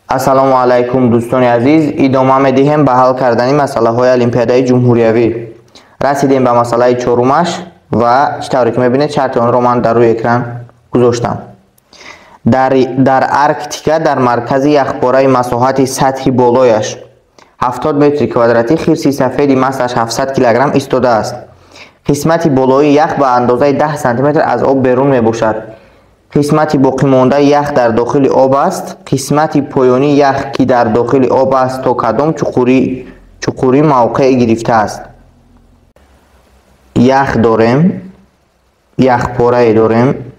Ассалому алайкум, дӯстони азиз. Идома медиҳем ба ҳал кардани масъалаҳои Олимпиадаи ҷумҳуриявӣ. Расидем ба масъалаи чорумаш ва чӣ тавре ки мебинед, шарти онро ман дар рӯи экран гузоштам. Дар Арктика, дар маркази яхпораи масоҳати сатҳи болояш 70 метри квадратӣ, хирси сафеди массаш 700 килограмм истодааст. Қисмати болоии ях ба андозаи 10 сантиметр аз об берун мебошад. Қисмати боқимондаи ях дар дохили об аст. Қисмати поёнии ях, ки дар дохили об аст, то кадом чуқурӣ мавқеъ гирифтааст? Ях дорем, яхпорае дорем,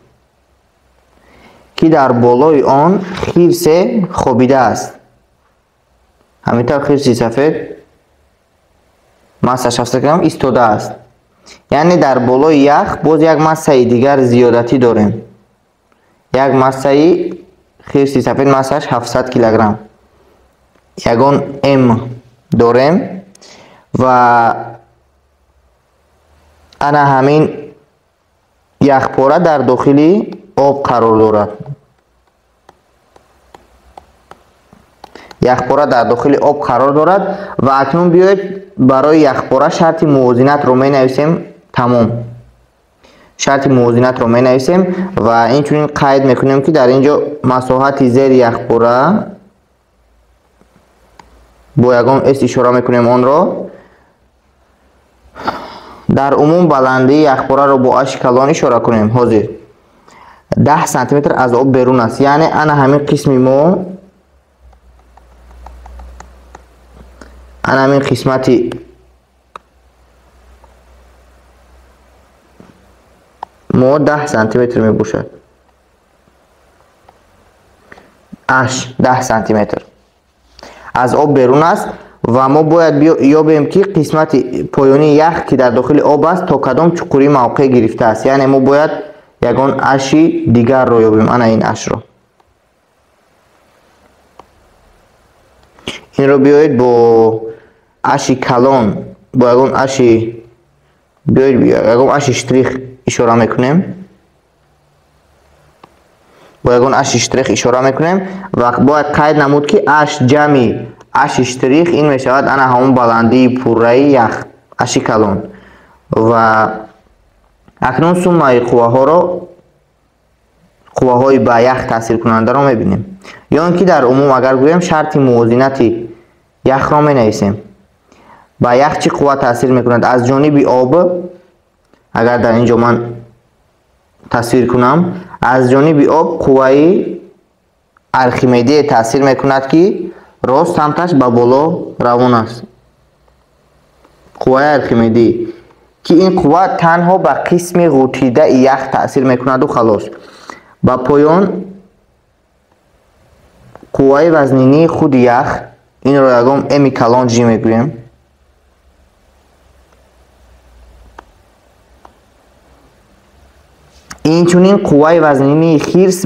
ки дар болои он хирсе хобидааст. Ҳамин тавр хирси сафед массаш 700 килограмм истодааст. Яъне дар болои ях боз як массаи дигар зиёдатӣ дорем. Як массаи хирси сафед массаш 700 килограмм. Ягон М дорем ва ана ҳамин яхпора дар дохили об қарор дорад. Яхпора дар дохили об қарор дорад ва акнун биёед барои яхпора шарти мувозинатро менависем. Тамом. Шарти мувозинатро менависем ва инчунин қайд мекунем, ки дар ин ҷо масоҳати зери яхпора бо ягон с ишора мекунем онро. Дар умум баландии яхпораро бо аши калон ишора кунем. Ҳозир 10 сантиметр аз об берун аст. Яъне ана ҳамин қисми мо, ана ҳамин қисмати мо 10 сантиметр мебошад. Аш 10 сантиметр аз об берун аст ва мо бояд ёбем, ки қисмати поёнии ях, ки дар дохили об аст, то кадом чуқурӣ мавқеъ гирифтааст. Яъне мо бояд ягон аши дигарро ёбем. Ана ин ашро. Инро биёед бо аши калон, бо ягон аши, биёед ягон аши штрих ишора мекунем. Бо ягон аши штрих ишора мекунем ва бояд қайд намуд, ки аш ҷамъи аши штрих ин мешавад ана ҳамон баландии пурраи ях, аши калон. Ва акнун суммаи қувваҳоро, қувваҳои ба ях таъсиркунандаро мебинем. Ё ин ки дар умум агар гӯем, шарти мувозинати яхро менависем. Ба ях чӣ қувва таъсир мекунад? Аз ҷониби об, агар дар ин ҷо ман тасвир кунам, аз ҷониби об қувваи Архимедие таъсир мекунад, ки рост самташ ба боло равон аст. Қувваи Архимедӣ, ки ин қувва танҳо ба қисми ғутидаи ях таъсир мекунаду халос. Ба поён қувваи вазнинии худи ях, инро ягон М калон Ж мегӯем. Инчунин қувваи вазнинии хирс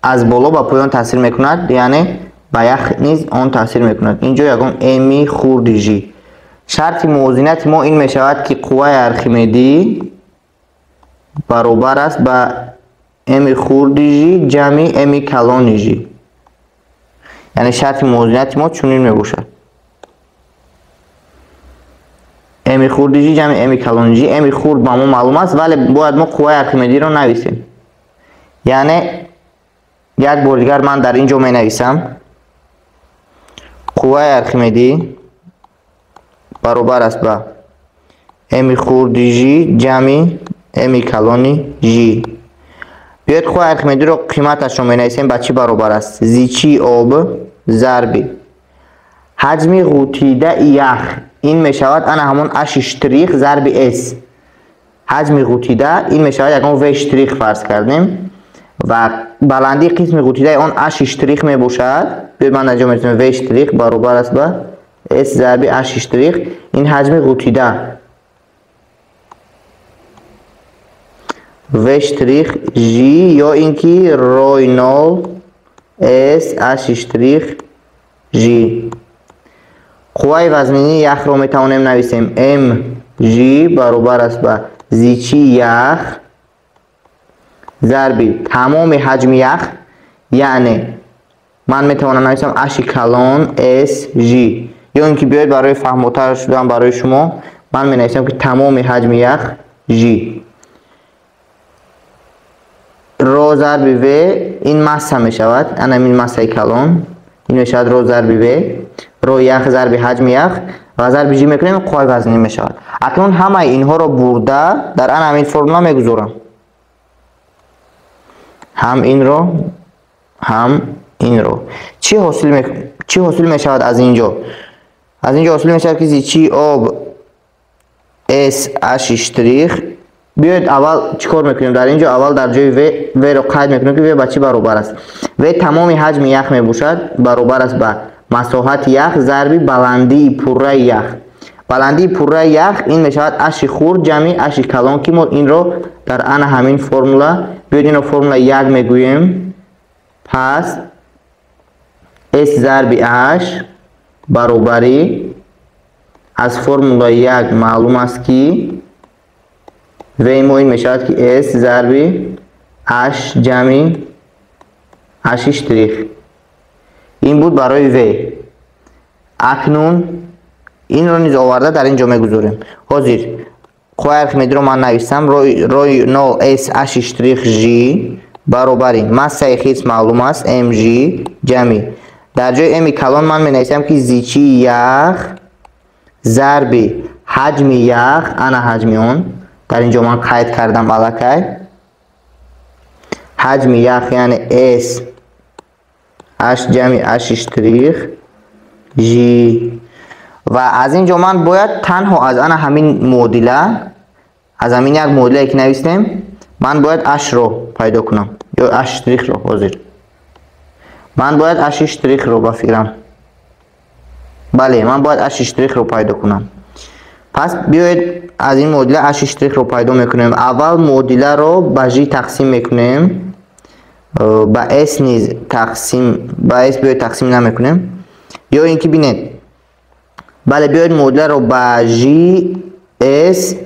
аз боло ба поён таъсир мекунад, яъне ба ях низ он таъсир мекунад. Инҷо ягон М хурди Ж. Шарти мувозинати мо ин мешавад, ки қувваи Архимедӣ баробар аст ба М хурди Ж ҷамъи М калони Ж. Яъне шарти мувозинати мо чунин мебошад: М хурди Ж ҷамъи М калони Ж. М хурд ба мо маълум аст, вале бояд мо қувваи Архимедиро нависем. Яъне як бор дигар ман дар ин ҷо менависам: қувваи Архимедӣ баробар аст ба М хурди Ж ҷамъи М калони Ж. Биёед қувваи Архимедиро қиматашро менависем, ба чӣ баробар аст? Зичии об зарби ҳаҷми ғутидаи ях, ин мешавад ана ҳамон аши штрих зарби с. Ҳаҷми ғутида ин мешавад ягон в штрих фарз кардем ва баландии қисми ғутидаи он аши штрих мебошад. Биёед ман дар ҷо менависем в штрих баробар аст ба с зарби аши штрих, ин ҳаҷми ғутида в штрих ж ё ин ки рой нол с аши штрих ж. Қувваи вазнинии яхро метавонем нависем м ж баробар аст ба зичии ях зарби тамоми ҳаҷми ях, яъне Ман метавонам нависам H калон S G. Ё ин ки биёед барои фаҳмотар шудан барои шумо ман менависам ки тамоми ҳаҷми ях G. Ро зарби В ин масса мешавад. Ана ин массаи калон. Ин мешавад ро зарби В. Ро ях зарби ҳаҷми ях ва зарби G мекунем, қувваи вазнӣ мешавад. Акнун ҳамаи инҳоро бурда дар ана ҳамин формула мегузорам. Ҳам инро, ҳам инро. Чӣ ҳосил мешавад аз инҷо? Аз инҷо ҳосил мешавад ки зичии об S H штрих. Биёед аввал чӣ кор мекунем? Дар инҷо аввал дар ҷои V, V-ро қайд мекунем ки V ба чӣ баробар аст. V тамоми ҳаҷми ях мебошад, баробар аст ба масоҳати ях зарби баландии пурраи ях. Баландии пурраи ях ин мешавад H хурд ҷамъи H калон, ки мо инро дар ана ҳамин формула, биёед инро формула 1 мегӯем. Пас S зарби H баробари аз формула 1 маълум аст ки V мо ин мешавад ки S зарби H ҷамъи H штрих. Ин буд барои V. Акнун инро низ оварда дар ин ҷо мегузорем. Ҳозир қувваи Архимедро ман нависам. Рои 0 S H штрих G баробари массаи хирс маълум аст mg ҷамъи дар ҷои m калон ман менависам ки зичии ях зарби ҳаҷми ях, ана ҳаҷми он дар ин ҷо ман қайд кардам аллакай. Ҳаҷми ях яъне S H ҷамъи H штрих G. Ва аз ин ҷо ман бояд танҳо аз ана ҳамин муодила, аз ҳамин як муодилае ки навистем, ман бояд H-ро пайдо кунам ё H штрихро. Ҳозир ман бояд H штрихро ба фикрам. Бале, ман бояд H штрихро пайдо кунам. Пас биёед аз ин муодила H штрихро пайдо мекунем. Аввал муодиларо ба G тақсим мекунем, ба S низ тақсим, ба S биёед тақсим намекунем. Ё ин ки бинед, бале, биёед муодиларо ба G S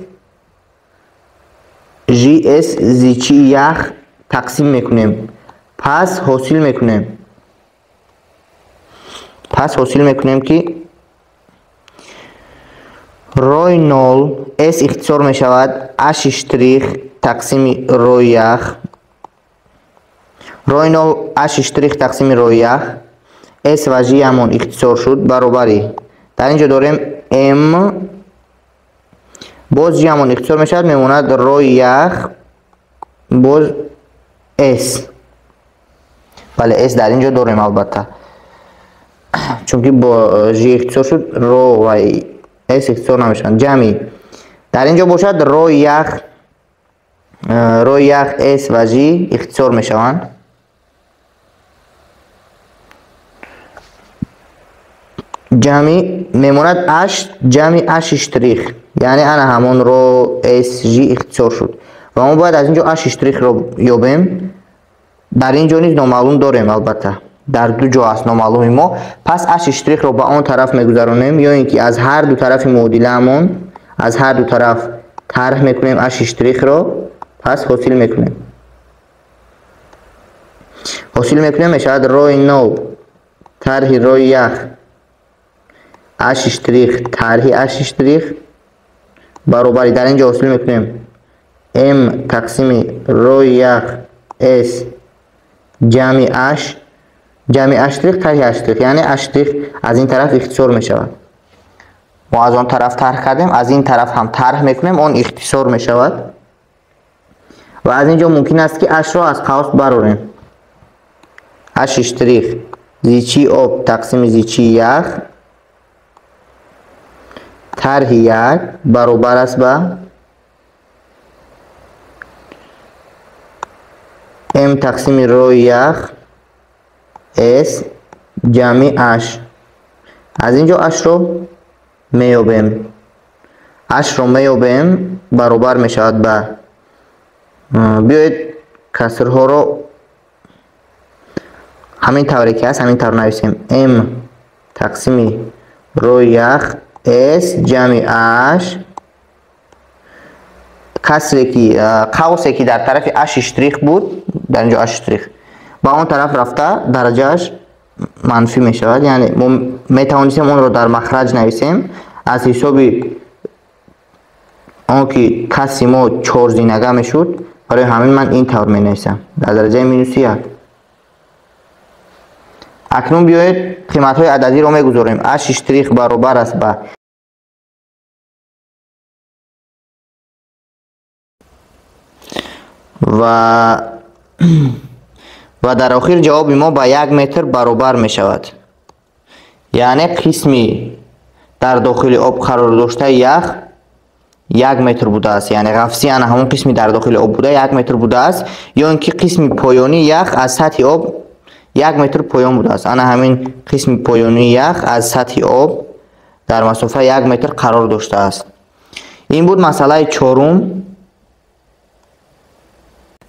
G S зичии ях тақсим мекунем. Пас ҳосил мекунем. Пас ҳосил мекунем ки рои 0 S ихтисор мешавад H штрих тақсими рои ях. Рои 0 H штрих тақсими рои ях. S ва G ҳамон ихтисор шуд баробари. Дар ин ҷо дорем M, боз G ҳамон ихтисор мешавад, мемонад рои ях боз S. Бале, S дар ин ҷо дорем албатта. Чунки бо G ихтисор шуд, ро ва S ихтисор намешаванд. Ҷамъи дар ин ҷо бошад рои ях, рои ях S ва G ихтисор мешаванд. Ҷамъи мемонад H ҷамъи H штрих, яъне ана ҳамон ро S G ихтисор шуд. Ва мо бояд аз ин ҷо H штрихро ёбем. Дар ин ҷо низ номаълум дорем албатта. Дар ду ҷо аст номаълуми мо. Пас H штрихро ба он тараф мегузаронем, ё ин ки аз ҳар ду тарафи муодилаамон, аз ҳар ду тараф тарҳ мекунем H штрихро, пас ҳосил мекунем. Ҳосил мекунем мешавад рои 0 тарҳи рои ях H штрих тарҳи H штрих баробари дар ин ҷо ҳосил мекунем M тақсими рои ях S ҷамъи H ҷамъи H штрих тарҳи H штрих, яъне H штрих аз ин тараф ихтисор мешавад. Мо аз он тараф тарҳ кардем, аз ин тараф ҳам тарҳ мекунем, он ихтисор мешавад. Ва аз ин ҷо мумкин аст ки H-ро аз қавс барорем. H штрих зичии об тақсими зичии ях тарҳи як баробар аст ба M тақсими рои ях S ҷамъи H. Аз ин ҷо H-ро меёбем. H-ро меёбем баробар мешавад ба, биёед касрҳоро ҳамин тавре ки ҳаст ҳамин тавр нависем. M тақсими рои ях S ҷамъи H, касре ки қавсе ки дар тарафи H штрих буд, дар ин ҷо H штрих ба он тараф рафта дараҷааш Манфӣ мешавад, яъне мо метавонистем онро дар махраҷ нависем аз ҳисоби он ки касри мо чорзинага мешуд. Барои ҳамин ман ин тавр менависам дар дараҷаи минуси як. Акнун биёед қиматҳои ададиро мегузорем. H штрих баробар аст ба ва дар охир ҷавоби мо ба 1 метр баробар мешавад. Яъне қисми дар дохили об қарор доштаи ях 1 метр будааст. Яъне ғафси ана ҳамон қисми дар дохили об буда 1 метр будааст, ё ин ки қисми поёнии ях аз сатҳи об 1 метр поён будааст. Ана ҳамин қисми поёнии ях аз сатҳи об дар масофаи 1 метр қарор доштааст. Ин буд масъалаи чорум.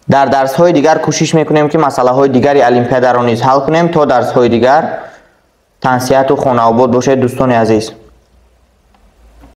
Дар дарсҳои дигар кӯшиш мекунем, ки масъалаҳои дигари олимпиадаро низ ҳал кунем. То дарсҳои дигар тансиҳату хонаобод бошед, дӯстони азиз.